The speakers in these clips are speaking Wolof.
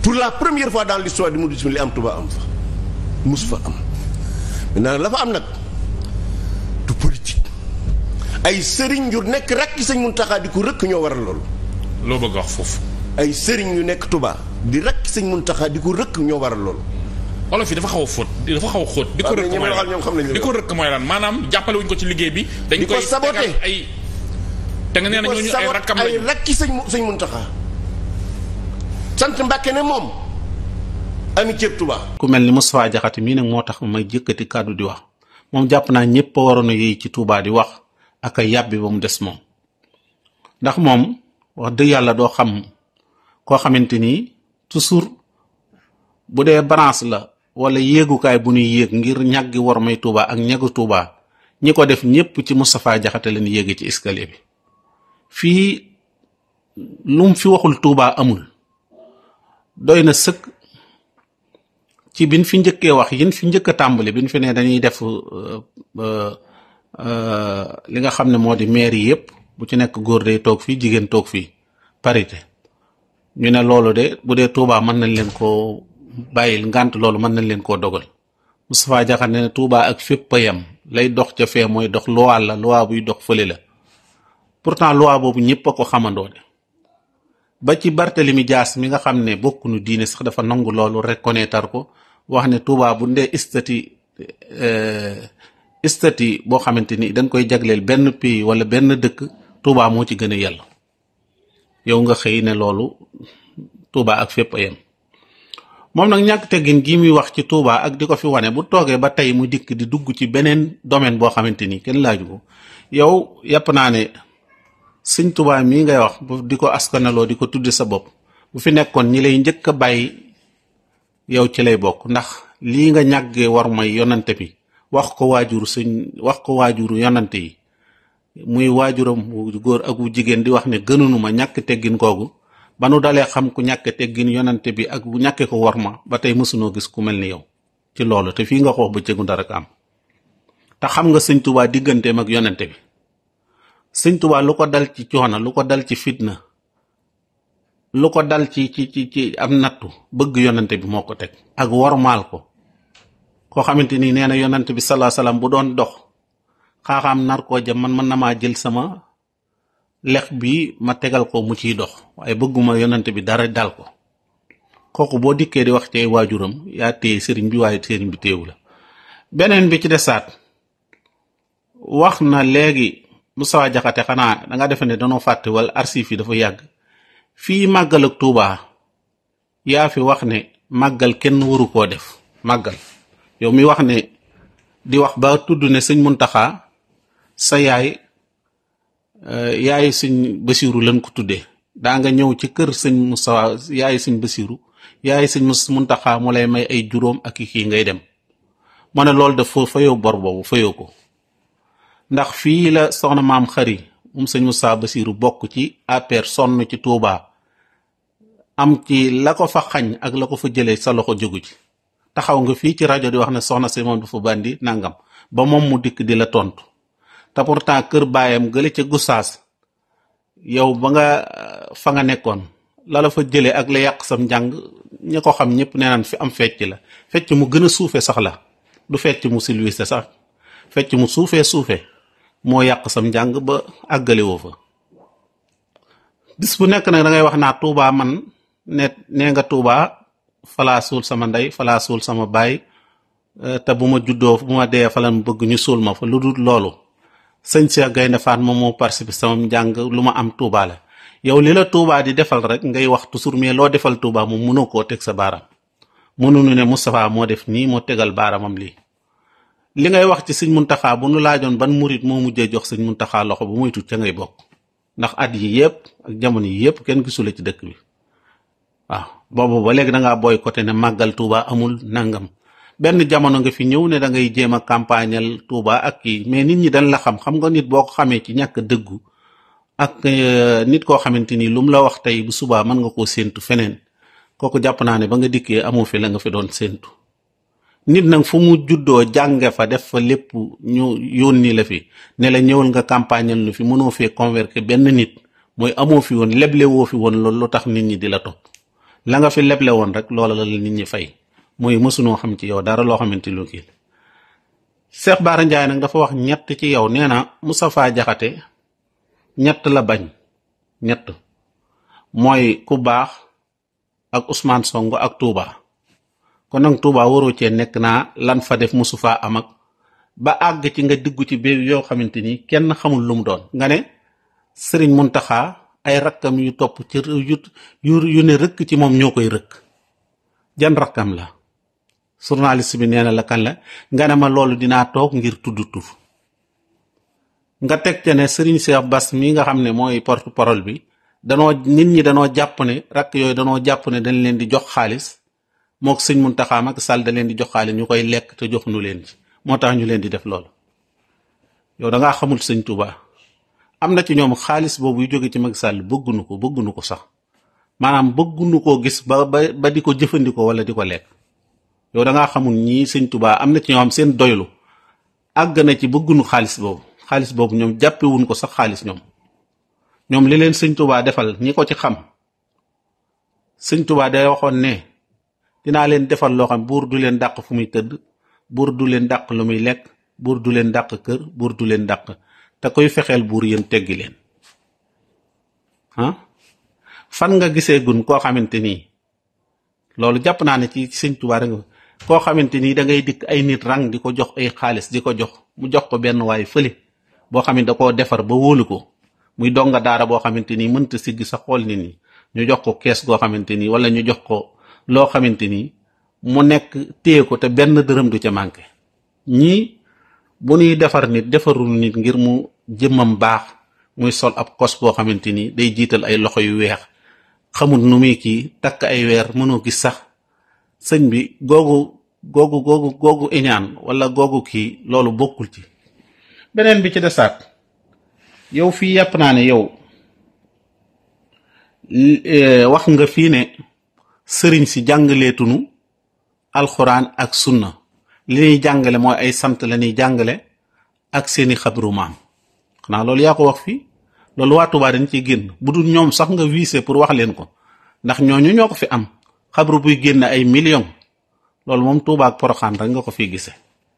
pour la première fois dans l'histoire du mouridisme li am Touba am fa mus fa am maintenant la fa am nag du politique ay sëriñ yu nekk rek ci sëñ Muntaxa di ko rëkk ñoo waral loolu. loo bëgg wax foofu. ay sëriñ yu nekk Touba di rek ci sëñ Muntaxa di ko rëkk ñoo waral loolu. olof yi dafa xaw a xóot dafa xaw a xóot. di ko rëkk mooy lan ñoom xam nañu di ko rëkk mooy lan maanaam jàppale wuñ ko ci liggéey bi. dañ koy saboté ay. te nga nee na ñooñu ay rakkam lañu ay rakki sëñ Muntaxa sant Mbàkke ne moom ami ceeb Touba. ku mel ni Moustapha Diakhaté mii nag moo tax may jëkkati kàddu di wax moom jàpp naa ñëpp a waroon a yéey ci Touba di wax ak ay yàbbi ba mu des moom ndax moom wax dëgg yàlla doo xam koo xamante ni toujours bu dee branche la wala yéegukaay bu ñuy yéeg ngir ñàggi war may Touba ak ñagu Touba ñi ko def ñëpp ci Moustapha Diakhaté leen yéege ci escalier bi fii lum fi waxul Touba amul doy na sëkk ci bin fi njëkkee wax yin fi njëkk a tàmbali bin fi ne dañuy def li nga xam ne moo di maire yi yëpp bu ci nekk góor day toog fii jigéen toog fii parité ñu ne loolu de bu dee Touba mën nañ leen koo bàyyil ngànt loolu mën nañ leen koo dogal Moustapha Diakhaté ne Touba ak fépp a yem lay dox ca fee mooy dox loi la loi buy dox fële la pourtant loi boobu ñëpp a ko xamandoo de ba ci Barthélemy Dias mi nga xam ne bokkuñu diine sax dafa nangu loolu reconnaître ko wax ne Touba bu ndee statut boo xamante ni dañ koy jagleel benn pays wala benn dëkk Touba moo ci gën a yàlla yow nga xëy ne loolu Touba ak fépp a yem moom nag ñàkk teggin gi muy wax ci Touba ak di ko fi wane bu toogee ba tey mu dikk di dugg ci beneen domaine boo xamante ni kenn laaju ko yow yàpp naa ne sëñ Touba mii ngay wax di ko askanaloo di ko tudde sa bopp bu fi nekkoon ñi lay njëkk a bàyyi yow ci lay bokk ndax lii nga ñàggee war may yonante bi wax ko waajuru yonante yi muy waajuram wu góor ak wu jigéen di wax ne gënunuma ñàkk teggin googu ba nu dalee xam ku ñàkk teggin yonante bi ak bu ñàkkee ko war ma ba tey mësunoo gis ku mel ni yow ci loolu te fii nga xoox ba cëgu dara ka am te xam nga sëñ Touba digganteem ak yonante bi sëñ Touba lu ko dal ci coono lu ko dal ci fitna lu ko dal ci am nattu bëgg yonante bi moo ko teg ak wormaal ko koo xamante ni nee na yonante bi salaa salaam bu doon dox xaaxaam nar koo jëm man mën na maa jël sama lex bi ma tegal ko mu ciy dox waaye bëgguma yonante bi dara dal ko kooku boo dikkee di wax ci ay waajuram yaa téye sëriñ bi waaye sëriñ bi téewu la beneen bi ci desaat wax na léegi Moustapha Diakhaté xanaa danga defe ne danoo fàtte wala archive yi dafa yàgg fii màggal ak Touba yaa fi wax ne màggal kenn waru koo def màggal yow mi wax ne di wax ba tudd ne sëñ Muntaxa sa yaay sëñ Basiru lañ ko tuddee daa nga ñëw ci kër sëñ Moustapha yaay sëñ Basiru yaay sëñ Muntaxa mu lay may ay juróom ak kii ngay dem mu ne loolu daf fayoo bor boobu fayoo ko ndax fii la soxna maam xari moom sëñ Moussa Basiru bokk ci APR sonn ci Touba am ci la ko fa xañ ak la ko fa jëlee sa loxo jógu ci taxaw nga fii ci rajo di wax ne soxna si moom dafa bandi nangam ba moom mu dikk di la tontu te pourtant kër baayam gële ca Gossas yow ba nga fa nga nekkoon la la fa jëlee ak la yàq sam njàng ñi ko xam ñëpp nee naan fi am fecc la fecc mu gën a suufe sax la du fecc mu silwise sax fecc mu suufe moo yàq sam njàng ba àggale woo fa bis bu nekk nag da ngay wax naa Touba man nee nga Touba falaa suul sama ndey falaa suul sama baay te bu ma juddoo bu ma dee fa lan bëgg ñu suul ma fa lu dul loolu sëñ Cheikh Gaynde Fatma moo participé sama njàng lu ma am Touba la yow li la Touba di defal rek ngay wax toujours mais loo defal Touba moom mënoo koo teg sa baaram mënuñu ne Moustapha moo def nii moo tegal baaramam lii li ngay wax ci sëñ Muntaxa bu nu laajoon ban murit moo mujjee jox sëñ Muntaxa loxo bu muy tut ca ngay bokk ndax at yi yëpp ak jamono yi yëpp kenn gisula ci dëkk bi waaw boobu ba léegi dangaa boycotté ne màggal Touba amul nangam benn jamono nga fi ñëw ne da ngay jéem a campagnal Touba ak kii mais nit ñi dañ la xam nga nit boo ko xamee ci ñàkk dëggu ak nit koo xamante ni lu mu la wax tey bu subaa mën nga koo séentu feneen kooku jàpp naa ne ba nga dikkee amoo fi la nga fi doon séentu nit nag fu mu juddoo jànge fa def fa lépp ñu yónni la fi ne la ñëwal nga campagnal nu fi mënoo fee convaincre benn nit mooy amoo fi woon leble woo fi woon loolu lu tax nit ñi di la topp la nga fi leble woon rek loola la nit ñi fay mooy mësunoo xam ci yow dara loo xamante lu kii Cheikh Bara Ndiaye nag dafa wax ñett ci yow nee na Moustapha Diakhaté ñett la bañ ñett mooy ku baax ak Ousmane Sonko ak Touba kon nag Touba waroo cee nekk naa lan fa def musu faa am ak ba àgg ci nga diggu ci biir yoo xamante ni kenn xamul lu mu doon nga ne Serigne Mountakha ay rakkam yu topp ci yu ne rëkk ci moom ñoo koy rëkk jan rakkam la journaliste bi nee na la kan la nga ne ma loolu dinaa toog ngir tudd tur nga teg ca ne Serigne Cheikh Bass mi nga xam ne mooy porte parole bi nit ñi danoo jàpp ne rakk yooyu danoo jàpp ne dañ leen di jox xaalis mook sëñ Mountakha Macky Sall da leen di jox xaalis ñu koy lekk te jox nu leen ci moo tax ñu leen di def loolu yow dangaa xamul sëñ Touba am na ci ñoom xaalis boobu yu jóge ci Macky Sall bëgguñu ko sax maanaam bëgguñu koo gis ba di ko jëfandikoo wala di ko lekk yow dangaa xamul ñii sëñ Touba am na ci ñoom seen doylu àgg na ci bëgguñu xaalis boobu ñoom jàppewuñ ko sax xaalis ñoom li leen sëñ Touba defal ñi ko ci xam sëñ Touba day waxoon ne dinaa leen defal loo xam buur du leen dàq fu muy tëdd buur du leen dàq lu muy lekk buur du leen dàq kër buur du leen dàq te koy fexeel buur yéen teggi leen fan nga gisee gun koo xamante nii loolu jàpp naa ne ci sëñ Touba rek koo xamante nii da ngay dikk ay nit rang di ko jox ay xaalis di ko jox mu jox ko benn waay fële boo xam ne da koo defar ba wóolu ko muy donga daara boo xamante nii mënta siggi sa xool nit ñi ñu jox ko kees goo xamante nii wala ñu jox ko loo xamante nii mu nekk téye ko te benn dërëm du ca manqué ñii bu ñuy defar nit defarul nit ngir mu jëmmam baax muy sol ab kos boo xamante nii day jiital ay loxo yu weex xamul nu muy kii takk ay weer mënoo gis sax sëñ bi googu iñaan wala googu kii loolu bokkul ci beneen bi ci desaat yow fii yàpp naa ne yow wax nga fii ne sëriñ si jàngaleetunu alxuraan ak sunna li ñuy jàngale mooy ay sant la ñuy jàngale ak seeni xabru maam xanaa loolu yaa ko wax fii loolu waa Touba dañ ciy génn bu dul ñoom sax nga visé pour wax leen ko ndax ñooñu ñoo ko fi am xabru buy génn ay millions loolu moom Touba ak Poroxaan rek nga ko fi gise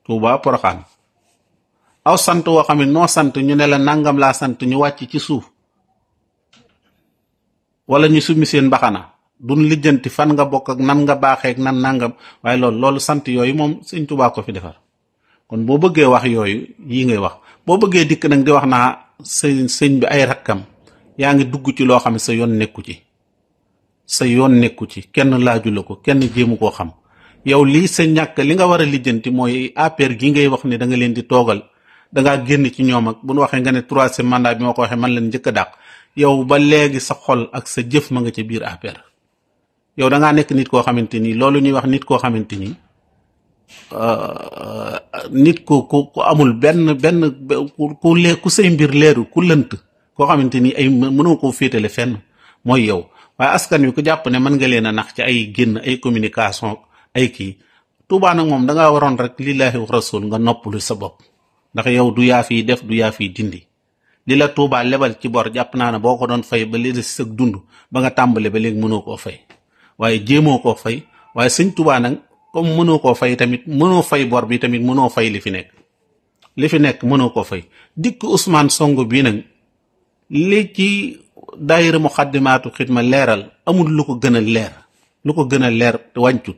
Touba Poroxaan aw sant woo xam ne noo sant ñu ne la nangam laa sant ñu wàcc ci suuf wala ñu summi seen mbaxana duñ lijjanti fan nga bokk ak nan nga baaxee ak nan nangam waaye loolu sant yooyu moom sëñ Touba ko fi defar kon boo bëggee wax yooyu yii ngay wax boo bëggee dikk nag di wax naa sëñ bi ay rakkam yaa ngi dugg ci loo xam ne sa yoon nekku ci kenn laaju la ko kenn jéemu koo xam yow lii sa ñàkk li nga war a lijjanti mooy APR gi ngay wax ne da nga leen di toogal dangaa génn ci ñoom ak bu nu waxee nga ne 3e mandat bi ma ko waxee man leen njëkk a dàq yow ba léegi sa xol ak sa jëf ma nga ca biir APR yow dangaa nekk nit koo xamante nii loolu ñuy wax nit koo xamante nii nit ku amul benn ku say mbir leeru ku lënt koo xamante ni ay mënoo koo féetale fenn mooy yow waaye askan wi ku jàpp ne mën nga leen a nax ci ay génn ay communication ay kii Touba nag moom dangaa waroon rek lillaahi wa rasul nga noppalu sa bopp ndax yow du yaa fiy def du yaa fiy dindi li la Touba lebal ci bor jàpp naa ne boo ko doon fay ba léegi sëg dund ba nga tàmbale ba léegi mënoo koo fay waaye jéemoo koo fay waaye sëñ Touba nag comme mënoo koo fay tamit mënoo fay bor bi tamit mënoo fay li fi nekk mënoo koo fay dikk Ousmane Sonko bii nag li ci daayira Muxaddamaatu Xidma leeral amul lu ko gën a leer te wàncut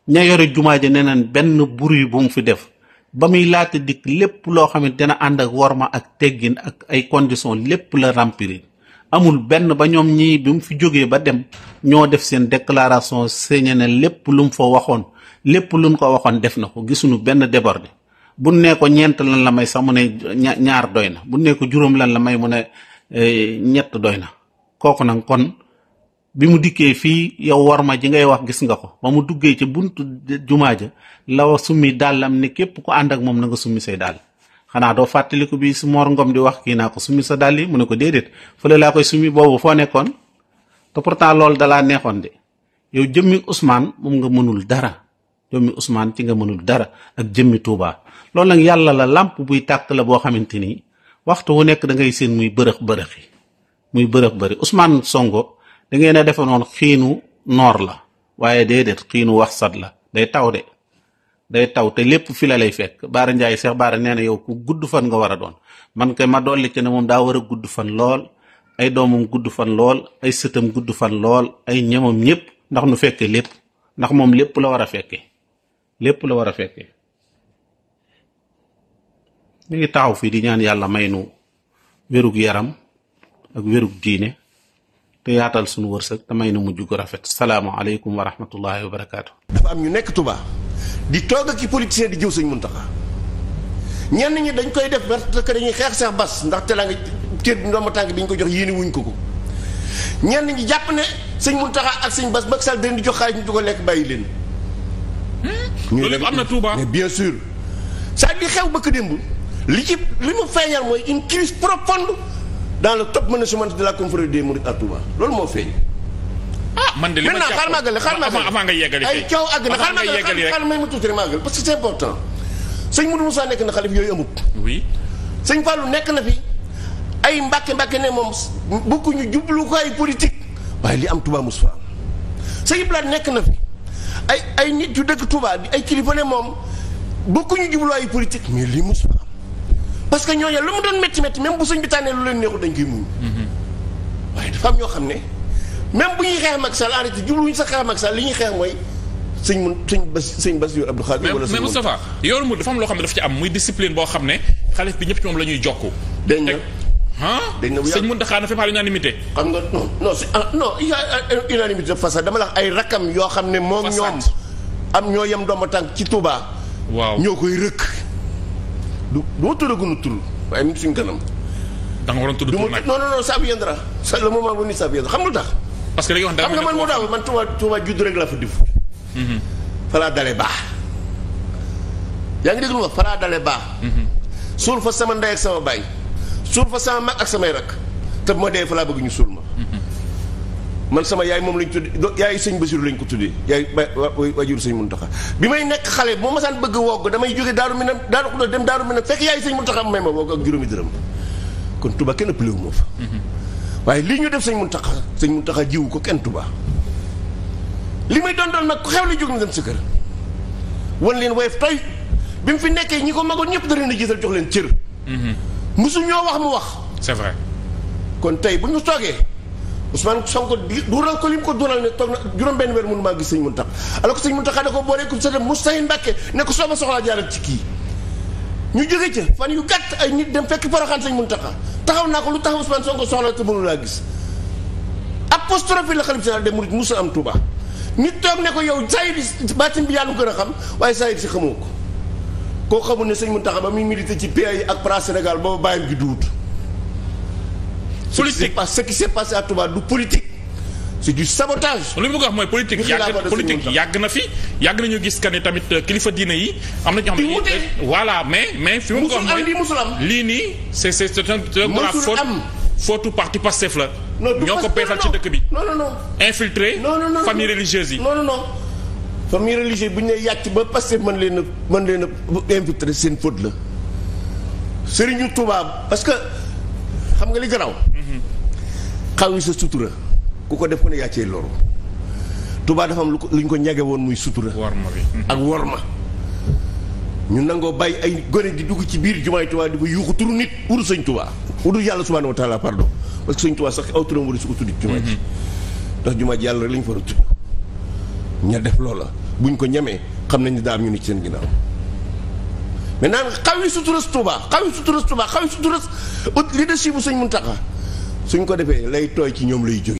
ña yore jumaa ja nee nañ benn bruit bu mu fi def ba muy laata dikk lépp loo xam ne dina ànd ak worma ak teggin ak ay conditions lépp la remplir amul benn ba ñoom ñii bi mu fi jógee ba dem ñoo def seen déclaration signé ne lépp lu mu fa waxoon lépp luñ ko waxoon def na ko gisuñu benn débordé bu ne ko ñeent lan la may sax mu ne ñaar doy na bu ne ko juróom lan la may mu ne ñett doy na kooku nag kon bi mu dikkee fii yow worma ji ngay wax gis nga ko ba mu duggee ci buntu jumaa ja la summi dàllam ne képp ku ànd ak moom na nga summi say dàll xanaa doo fàttaliku bi su Mor Ngom di wax kii naa ko summi sa dàll yi mu ne ko déedéet fële laa koy summi boobu foo nekkoon te pourtant loolu dalaa neexoon de yow jëmmi Ousmane moom nga mënul dara jëmmi Ousmane ci nga mënul dara ak jëmmi Touba loolu nag yàlla la làmp buy tàkk la boo xamante ni waxtu wu nekk da ngay seen muy bërëx bërëxi muy bërëx bëri Ousmane Sonko da ngeen a defe noonu xiinu noor la waaye déedéet xiinu wax sat la day taw de day taw te lépp fi la lay fekk. Baara Ndiaye Cheikh Baara nee na yow ku gudd fan nga war a doon man kay ma dolli ci ne moom daa war a gudd fan lool ay doomam gudd fan lool ay sëtam gudd fan lool ay ñamam ñëpp ndax nu fekke lépp ndax moom lépp la war a fekke lépp la war a fekke. ñu ngi taxaw fii di ñaan yàlla may nu wérug yaram ak wérug diine te yaatal suñu wërsëg te may nu mujj gu rafet. salaamaaleykum wa rahmatullahi wa barakaatu. dafa am ñu nekk Touba di toog ak i politiciens di jëw sëñ Mountakha ñenn ñi dañ koy def parce que dañuy xeex Cheikh Bass ndax te la nga cër ndomba tànk bi ñu ko jox yéene wuñ ko ñenn ñi jàpp ne sëñ Mountakha ak sëñ Bass Macky Sall dañ di jox xaalis ñu di ko lekk bàyyi leen. loolu am na Touba mais bien sûr saa di xew bëkk démb li mu feeñal mooy une crise profonde dans le top management de la confrérie des Mourides à Touba loolu moo feeñ. man de li ma jàpp xaaral maa gële avant nga yeggali ay coow àgg na xaaral may ma tuuti rek maa gële parce que c'est important sëñ Moudou Moussa nekk na xalif yooyu amut. oui sëñ Fallou nekk na fi ay mbàkke ne moom bokkuñu jublukaay politique waaye li am Touba mos fa am sëñ Ibrahima nekk na fi ay nit yu dëkk Touba di ay kilifa ne moom bokkuñu jubluwaayu politique mais lii mos fa am parce que ñooñu lu mu doon métti même bu sëñ bi tànnee lu leen neexul dañ koy muñ. waaye dafa am ñoo xam ne même bu ñuy xeex Macky Sall arrêté jubluwuñu sax xeex Macky Sall li ñuy xeex mooy sëñ Bassirou Abdou Khadre wala mais Moustapha yoonu mu dafa am loo xam ne daf ci am muy discipline boo xam ne xalif bi ñëpp ci moom la ñuy jokku. dañ na sëñ Mountakha na fait par unanimité. xam nga non il y a unanimité de façade dama la wax ay rakam yoo xam ne moom ñoom am ñoo yem doomu tànk ci Touba. waaw ñoo koy rëkk du ma tuddagunu tur waaye mi ngi suñ kanam. da nga waroon tudd tur nag non ça viendra ça le moment venu ça viendra xam nga lu tax. parce que da nga wax xam nga man moo daaw man Touba judd rek laa fa def. fa laa dalee baax. yaa ngi dégg lu ma fa laa dalee baax. suul fa sama ndey ak sama baay. suul fa sama mag ak samay rak te bu ma dee fa laa bëgg ñu suul ma. man sama yaay moom lañ tuddee yaay sëñ Bassirou lañ ko tuddee yaay waajur sëñ Mountakha bi may nekk xale bu ma masaan bëgg wogg damay jóge Daaru Minam Daaru Xudoos dem Daaru Minam fekk yaay sëñ Mountakha may ma wogg ak juróomi dërëm kon Touba kenn ëppale wu ma fa. waaye lii ñu def sëñ Mountakha jiwu ko kenn Touba li may doon nag ku xew li jóg na dem sa kër wan leen woyof tey bi mu fi nekkee ñi ko magoon ñëpp da leen a gisal jox leen cër. musu ñoo wax mu wax. c'est vrai. kon tey bu ñu toogee Ousmane Sonko duural ko lim ko duural ne toog na juróom-benn weer mënu maa gis sëñ Mountakha alors que sëñ Mountakha da ko boolee ko sa dem Moustahine Mbacké ne ko soo ma soxlaa jaaral ci kii ñu jóge ca fan yu gàtt ay nit dem fekk Porokhane sëñ Mountakha taxaw naa ko lu tax Ousmane Sonko soxla te mënu laa gis apostrophe la xalif général des mourides musul am Touba nit toog ne ko yow saayid baatin bi yàlla gën a xam waaye saayid si xamoo ko koo xamul ne sëñ Mountakha ba muy milité ci PA yi ak PRA Sénégal booba bàyyam gi duut politique ce qui s'est passé à Touba du politique c'est du sabotage. li mu bëgg a wax mooy politique yàgg na fi yàgg nañu gis que ne tamit kilifa diine yi am na ñoo xam ne voilà mais fi mu bëgg a wax mooy lii nii c'est un faute parti Pastef la. ñoo ko peesal ci dëkk bi. non infiltré famille religieuse yi. non famille religieuse bu ñu nee yàcc ba Pastef mën leen a infiltré seen faute la Serigne Touba parce que xam nga li garaw xaw sa sutura ku ko def ko ne yàccee loru Touba dafa am lu ñu ko ñage woon muy sutura worma bi ak worma ñu nangoo bàyyi ay gone di dugg ci biir jumaay Touba di ko yuuxu turu nit uru sëñ Touba uru yàlla subhanahu wa taala pardon parce que sëñ Touba sax aw turam war su ko tuddi jumaa ji ndax jumaa ji yàlla rek lañ fa war a tudd ña def loola buñ ko ñemee xam nañ ne daa am ñu ne ci seen ginnaaw maintenant xawi suturas Touba xawi suturas leadership bu sëñ Mountakha suñ ko defee lay tooy ci ñoom lay jóge